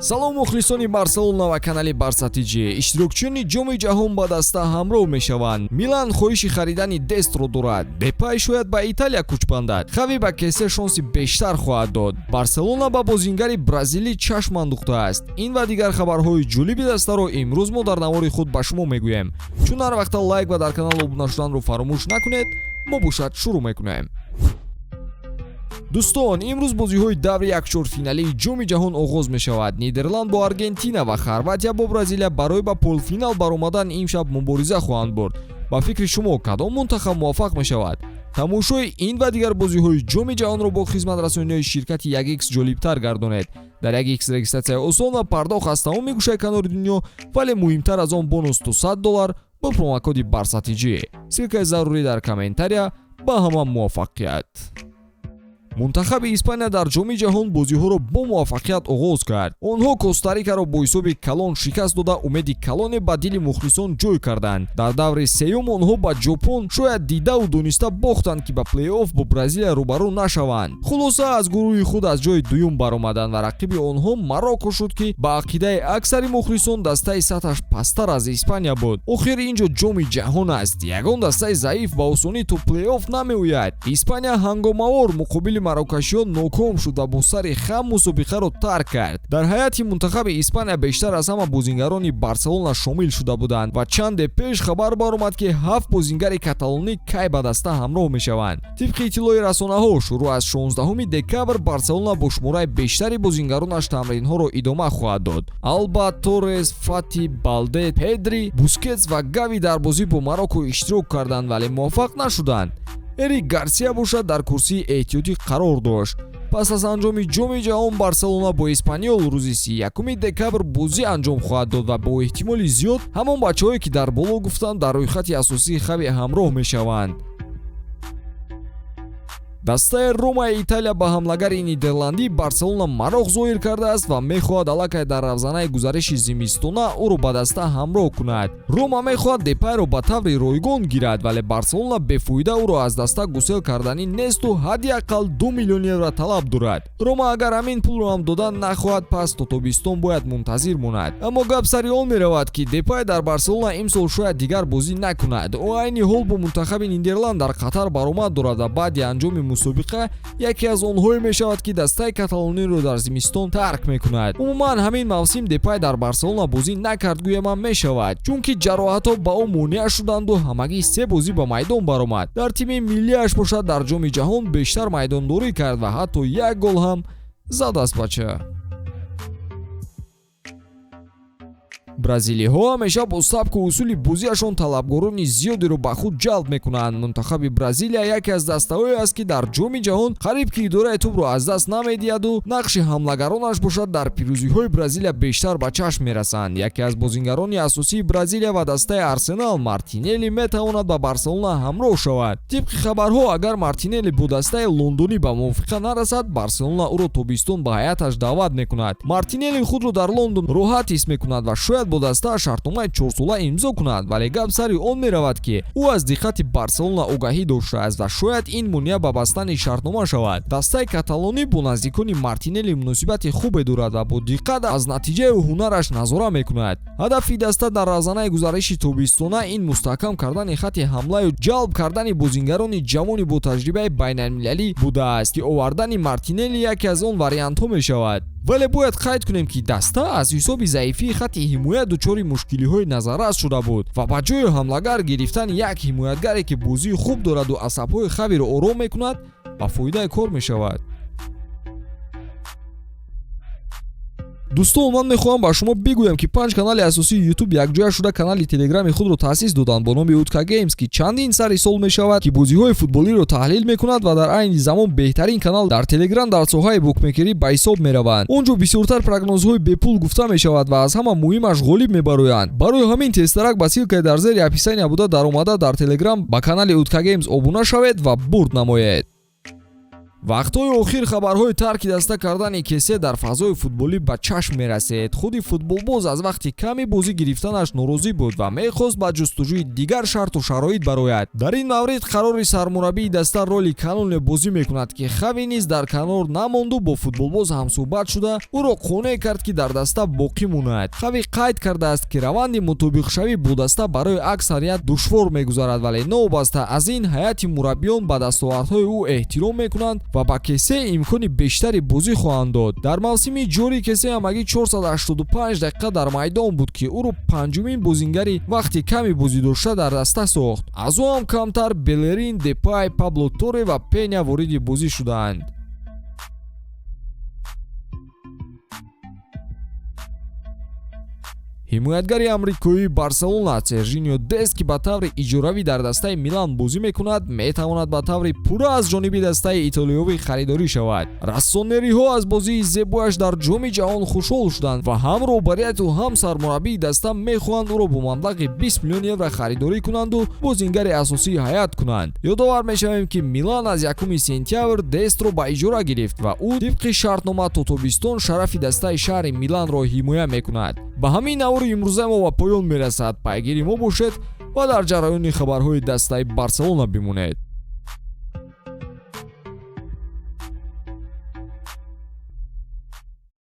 Салом, мухлисони Барселона ва канали Барса ТЖ. Иштирокчиёни Ҷоми Ҷаҳон ба даста ҳамроҳ мешаванд. Милан хоҳиши харидани Дестро дорад. Депай шояд ба Италия кӯч бандад. Хави ба Кесе шонси бештар хоҳад дод. Барселона ба бозингари бразилӣ чашм андухтааст. Ин ва дигар хабарҳои ҷолиби дастаро имрӯз мо дар навори худ ба шумо мегӯем. Чун ҳар вақта лайк ва дар канал обуна шуданро фаромӯш накунед. Мо бошад, шурӯъ мекунем. Дӯстон, имрӯз бозиҳои даври якчорфиналии Ҷоми Ҷаҳон оғоз мешавад. Нидерланд бо Аргентина ва Хорватия бо Бразилия барои ба полфинал баромадан имшаб мубориза хоҳанд бурд. Ба фикри шумо, кадом мунтахаб муваффақ мешавад? Тамошои ин ва дигар бозиҳои Ҷоми Ҷаҳонро бо хизматрасониҳои ширкати 1X ҷолибтар гардонед. Дар 1X регистратсияи осон ва пардохт аз тамоми гӯшаи канори дунё, вале муҳимтар аз он, бонус то 100 доллар бо промокоди БАРСАТИҷ. Ссылкаи зарурӣ дар комментария. Ба ҳама муваффақият! Мунтахаби Испания дар Ҷоми Ҷаҳон бозиҳоро бо муваффақият оғоз кард. Онҳо Костарикаро бо ҳисоби калон шикаст дода, умеди калоне ба дили мухлисон ҷой карданд. Дар даври сеюм онҳо ба Ҷопон шояд дидаву дониста бохтанд, ки ба плей-офф бо Бразилия рӯбарӯ нашаванд. Хулоса, аз гурӯҳи худ аз ҷои дуюм баромаданд ва рақиби онҳо Марокко шуд, ки ба ақидаи аксари мухлисон дастаи сатҳаш пасттар аз Испания буд. Охир ин ҷо Ҷоми Ҷаҳон аст, ягон дастаи заиф ба осонӣ то плей-офф намеояд. Испания ҳангомавор муқобили марокашиён ноком шуд ва бо сари хам мусобиқаро тарк кард. Дар ҳайати мунтахаби Испания бештар аз ҳама бозингарони Барселона шомил шуда буданд ва чанде пеш хабар баромад, ки ҳафт бозингари каталонӣ кай ба даста ҳамроҳ мешаванд. Тибқи иттилои расонаҳо, шурӯъ аз 16 декабр Барселона бо шумораи бештари бозингаронаш тамринҳоро идома хоҳад дод. Алба, Торрес, Фати, Балде, Педри, Бускетс ва Гави дар бозӣ бо Марокко иштирок карданд, вале муваффақ нашуданд. Эрик Гарсия бошад, дар курсии эҳтиётӣ қарор дошт. Пас аз анҷоми Ҷоми Ҷаҳон Барселона бо Эспаньол рӯзи 31 декабр бозӣ анҷом хоҳад дод ва бо эҳтимоли зиёд ҳамон бачаҳое, ки дар боло гуфтам, дар рӯйхати асосии Хави ҳамроҳ мешаванд. Дастаи Ромаи Италия ба ҳамлагари нидерландӣ Барселона мароқ зоҳир кардааст ва мехоҳад аллакай дар равзанаи гузариши зимистона ӯро ба даста ҳамроҳ кунад. Рома мехоҳад Депайро ба таври ройгон гирад, вале Барселона бефоида ӯро аз даста гусел карданӣ несту ҳадди ақал 2 миллион евро талаб дорад. Рома агар ҳамин пулро ҳам додан нахоҳад, пас то тобистон бояд мунтазир монад. Аммо гап сари он меравад, ки Депай дар Барселона имсол шояд дигар бозӣ накунад. Ӯ айни ҳол бо мунтахаби Нидерланд дар Қатар баромад дорад ва баъди анҷоми мусобиқа яке аз онҳое мешавад, ки дастаи каталониро дар зимистон тарк мекунад. Умуман, ҳамин мавсим Депай дар Барселона бозӣ накард гӯямам мешавад, чунки ҷароҳатҳо ба ӯ монеа шуданду ҳамагӣ се бозӣ ба майдон баромад. Дар тими миллиаш бошад, дар Ҷоми Ҷаҳон бештар майдондорӣ кард ва ҳатто як гол ҳам задааст бача. Бразилиҳо ҳамеша бо сабку усули бозиашон талабгорони зиёдеро ба худ ҷалб мекунанд. Мунтахаби Бразилия яке аз дастаҳое аст, ки дар Ҷоми Ҷаҳон қариб ки идораи тӯбро аз даст намедиҳаду нақши ҳамлагаронаш бошад, дар пирӯзиҳои Бразилия бештар ба чашм мерасанд. Яке аз бозингарони асосии Бразилия ва дастаи Арсенал, Мартинелли, метавонад ба Барселона ҳамроҳ шавад. Тибқи хабарҳо, агар Мартинелли бо дастаи лондонӣ ба мувофиқа нарасад, Барселона ӯро тобистон ба ҳайаташ даъват мекунад. Мартинелли худро дар Лондон роҳат ҳис мекунад ва шояд бо даста шартномаи чорсола имзо кунад, вале гап сари он меравад, ки ӯ аз диққати Барселона огаҳӣ доштааст ва шояд ин монеа ба бастани шартнома шавад. Дастаи каталонӣ бо наздикони Мартинелли муносибати хубе дорад ва бо диққат аз натиҷаю ҳунараш назора мекунад. Ҳадафи даста дар равзанаи гузариши тобистона ин мустаҳкам кардани хатти ҳамлаю ҷалб кардани бозингарони ҷавони бо таҷрибаи байналмилалӣ будааст, ки овардани Мартинелли яке аз он вариантҳо мешавад. Вале бояд қайд кунем, ки даста аз ҳисоби заифии хатти ҳимоя дучори мушкилиҳои назаррас шуда буд ва ба ҷои ҳамлагар гирифтани як ҳимоятгаре, ки бозии хуб дораду асабҳои Хавиро ором мекунад, ба фоидаи кор мешавад. Дӯстон, ман мехоҳам ба шумо бигӯям, ки панҷ канали асосии Ютуб якҷоя шуда канали Телеграми худро таъсис доданд бо номи Утка Геймс, ки чандин сари сол мешавад, ки бозиҳои футболиро таҳлил мекунад ва дар айни замон беҳтарин канал дар Телеграм дар соҳаи букмекерӣ ба ҳисоб мераванд. Он ҷо бисёртар прогнозҳои бепул гуфта мешавад ва аз ҳама муҳимаш, ғолиб мебароянд. Барои ҳамин тезтарак ба ссылкаи дар зери описания буда даромада, дар Телеграм ба канали Утка Геймс обуна шавед ва бурд намоед. Вақтҳои охир хабарҳои тарки даста кардани Кесе дар фазои футболӣ ба чашм мерасед. Худи футболбоз аз вақти ками бозӣ гирифтанаш норозӣ буд ва мехост ба ҷустуҷӯи дигар шарту шароит барояд. Дар ин маврид қарори сармураббии даста роли калоне бозӣ мекунад, ки Хави низ дар канор намонду бо футболбоз ҳамсӯҳбат шуда ӯро қонеъ кард, ки дар даста боқӣ монад. Хави қайд кардааст, ки раванди мутобиқшавӣ бо даста барои аксарият душвор мегузарад, вале новобаста аз ин ҳайати мураббиён ба дастовардҳои ӯ эҳтиром мекунанд ва ба Кесе имкони бештари бозӣ хоҳанд дод. Дар мавсими ҷорӣ Кесе ҳамагӣ 485 дақиқа дар майдон буд, ки ӯро панҷумин бозингари вақти ками бозӣ дошта дар даста сохт. Аз ӯ ҳам камтар Белерин, Депай, Пабло Торе ва Пеня вориди бозӣ шудаанд. Ҳимоятгари амрикоии Барселона Сержинио Дест, ки ба таври иҷоравӣ дар дастаи Милан бозӣ мекунад, метавонад ба таври пурра аз ҷониби дастаи итолиёвӣ харидорӣ шавад. Рассонериҳо аз бозии зебояш дар Ҷоми ҷаҳон хушҳол шуданд ва ҳам роҳбарияту ҳам сармураббии даста мехоҳанд ӯро бо маблағи 20 миллион евро харидорӣ кунанду бозингари асосии ҳайат кунанд. Ёдовар мешавем, ки Милан аз 1 сентябр Дестро ба иҷора гирифт ва ӯ тибқи шартнома то тобистон шарафи дастаи шаҳри Миланро ҳимоя мекунад. Ба ҳамин навори имрӯза мо ба поён мерасад. Пайгири мо бошед ва дар ҷараёни хабарҳои дастаи Барселона бимонед.